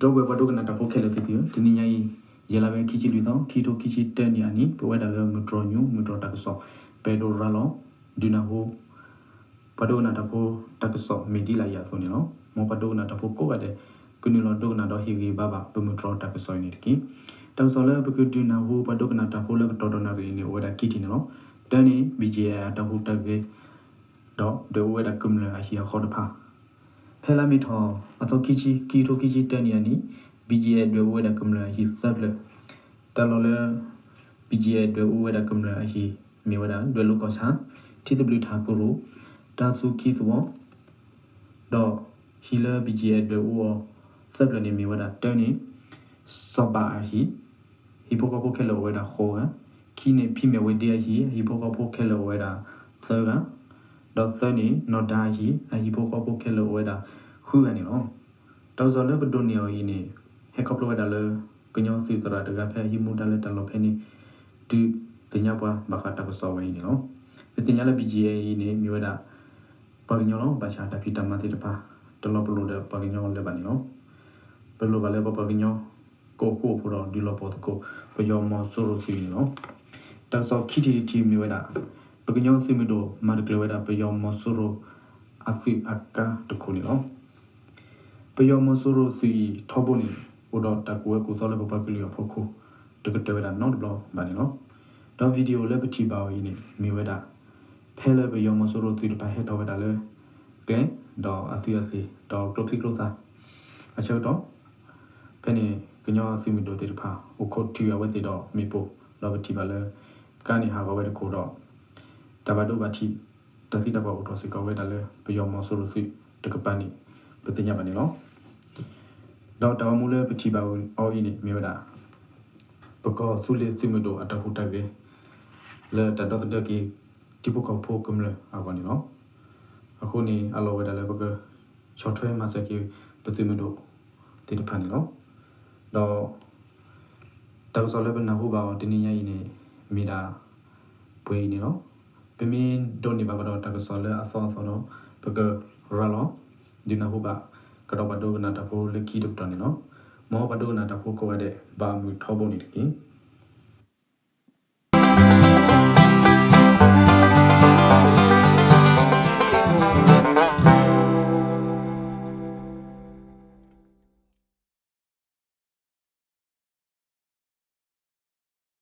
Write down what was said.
ဒီပုၢ်ဝဲၢ်ပှၤဒိကနၣ်တၢ်ဖိခဲလၢာ်သ့ၣ်သုဧၢ, တနံၤညါအံၤ ယဲလါဝဲခံဆံလွံၢ်သီ ခံထိခံဆံတၢနံၣ်အနံၤ ပဝဲဒၣ်လၢမုၢ်တြီၤညိ မုၢ်တြီၤတၢ်ကစီၣ် ပအဲၣ်ဒိးရၤလီၤ ဒုးနၢ်ဟူ ပှၤဒိကနၣ်တၢ်ဖိတၢ်ကစီၣ်မ့ၢ်ဒ်လာ်အံၤအသိးန့ၣ်လီၤ. မ်ပှၤဒိကနၣ်တၢ်ဖိကိးဂၤဒဲး ကနုာ်လီၤဒိကနၣ်ဒီးဟ့ၣ်ဂံၢ်ဘါဘၣ် ပမုၢ်တြီၤတၢ်ကစီၣ်အံၤန့ၣ်တက့ၢ်. တၢ်ကစီၣ်လၢပကဒုးနၢ်ဟူပှၤဒိကနၣ်တၢ်ဖိလၢကတီၢ်ဒီးနၣ်ရံၣ်အံၤန့ၣ် အိၣ်ဝဲဒၣ်ခံထံၣ်န့ၣ်လီၤ. တၢန့ၣ် BGF အတၢ်ဟူးတၢ်ဂဲၤ ဒီးဒွဲၣ်အူဝဲဒၣ်ကမျၢၢ်အဟံၣ်အဃီတဖၣ် ဖဲလါမ့ၤထီၣ် အသီခံဆံ ခံထိခံဆံတၢနံၣ်အနံၤ BGF ဒွဲၣ်အူဝဲဒၣ်ကမျၢၢ်အဟံၣ်သၢဖျၢၣ်, တၢ်လီၢ်လၢ BGF ဒွဲၣ်အူဝဲဒၣ်ကမျၢၢ်အဟံၣ် မ့ၢ်ဝဲဒၣ် ဒွဲၣ်လိၤကီၢ်ဆၣ်, ထံသဘျုးထးကရူၢ်, တၢ်သူၣ်ကံၢ်သူၣ်အီၤ ဒီးဟံၣ်လၢ BGF ဒွဲၣ်အူအီၤသၢဖျၢၣ်န့ၣ် မ့ၢ်ဝဲဒၣ်တၢန့ၣ် စီၤဘးအဟံၣ်, ဟံၣ်ဖိဃီဖိခဲလၢာ်အိၣ်ဝဲဒၣ်ဃိးဂၤ, ခံန့ၣ် ဖံမဲာ်ဝ့ဒ့အဟံၣ်, အဟံၣ်ဖိဃီဖိခဲလၢာ်အိၣ်ဝဲဒၣ်သၢဂၤ, ဒီးသၢန့ၣ် နီၢ်ဒါအဟံၣ်, အဟံၣ်ဖိဃီဖိခဲလၢာ်အိၣ်ဝဲဒၣ်ဃုဂၤန့ၣ်လီၤ. တၢ်ကစီၣ်လၢပဒိးန့ၢ်အီၤအံၤန့ၣ် ဟဲခီဖျိဝဲဒၣ်လၢ ကညီသုးသရၣ်တဂၤဖဲအဟံးမူဒါလၢတၢ်လီၢ်ဖဲန့ၣ် ဒုးသ့ၣ်ညါပှၤဘၣ်ဃးတၢ်ကစီၣ်ဝဲအံၤန့ၣ်လီၤ. ပသ့ၣ်ညါလၢ BGF အံၤန့ၣ် မ့ၢ်ဝဲဒၣ် ပှၤကညီလီၤ. ဘၣ်ဆၣ်တၢ်ဖံးတၢ်မၤသ့ၣ်တဖၣ် တလီၤပလိာ်ဒီးပှၤကညီလၢၤဘၣ်န့ၣ်လီၤ. ပလိၣ်ဘၣ်လၢပပှၤကညီ ကအိၣ်ဃူအိၣ်ဖိးဒီးဒုးလီၤပှီၢ်သကိး ပယီၤမီၤစိရိၤသုးအံၤန့ၣ်လီၤ. တၢ်ကစီၣ်ခံထံၣ်တထံၣ်မ့ၢ်ဝဲဒၣ် ပကညီသုးမုၢ်ဒိၣ်မၤတကျၢၤဝဲဒၣ်ပယီၤမီၤစိရိၤအသုးအကါတခိၣ်န့ၣ်လီၤ. ပယီၤမီၤစိရိၤသုးအံၤထီဘိန့ၣ် အိၣ်ဒီးတၢ်ကူၣ်ဝဲကူၣ်သီလၢပပှၤကလုာ်အဖီခိၣ် တကတၢၢ်ဝဲဒၣ်နီတဘျီဘၣ်န့ၣ်လီၤ. ဒီး video လၢပထံၣ်ဘၣ်အီၤအံၤန့ၣ် မ့ၢ်ဝဲဒၣ် ဖဲလၢပယီၤမီၤစိရိၤသုးတဖၣ်ဟဲထီၣ်ဝဲဒၣ်လၢ ကျဲ ဒီးအသုးအသ့ၣ် ဒီးကျိချံကျိသၣ် အဆၢကတီၢ် ဖဲန့ၣ် ကညီသုးမုၢ်ဒိၣ်သ့ၣ်တဖၣ် အိၣ်ခိးတုၤအဝဲသ့ၣ်ဒီးမ့ၣ်ပိၢ် ဒီးပထံၣ်ဘၣ်လၢ ကါန့ၣ်ဟးဂီၤဝဲတခိၣ်ဒီး တၢ်ဘၣ်ဒိဘၣ်ထံး တၢ်သံတၢ်ပှၢ်အိၣ်ထီၣ်စ့ၢ်ကီးဝဲဒၣ်လၢ ပယီၤမီၤစိရိၤသုးတကပၤန့ၣ် ပသ့ၣ်ညါဘၣ်န့ၣ်လီၤ. ဒီးတၢ်ဂီၤမူလၢပထံၣ်ဘၣ်အီၤအံၤန့ၣ် မ့ၢ်ဝဲဒၣ် ပကီၢ်သူလ့ၤသုးမုၢ်ဒိၣ်အတၢ်ဟူးတၢ်ဂဲၤ လၢတၢ်ဒီသဒၢက့ၤ ထံဖိကီၢ်ဖိကမျၢၢ်အဂီၢ်န့ၣ်လီၤ. အဃိန့ၣ် အလီၢ်ဝဲဒၣ်လၢပက ဆီၣ်ထွဲမၤစၢၤက့ၤ ပသုးမုၢ်ဒိၣ်သ့ၣ်တဖၣ်န့ၣ်လီၤ. ဒီး တၢ်ကစီၣ်လၢပနၢ်ဟူဘၣ်အီၤတနံၤညါအံၤန့ၣ် မ့ၢ်ဒၣ် ပှဲၤအံၤန့ၣ်လီၤ. ပမ့ၢ်ဒိးန့ၢ်ဘၣ်ကဒီးတၢ်ကစီၣ်လၢအသီအသီဒီး ပကရၤလီၤ ဒုးနၢ်ဟူဘၣ် ကဒီးပှၤဒိကနၣ်တၢ်ဖိလၢခံတပတီၢ်န့ၣ်လီၤ. မ်ပှၤဒိကနၣ်တၢ်ဖိကိးဂၤဒဲး ဘၣ်အမုာ်ထီဘိန့ၣ်တက့ၢ်.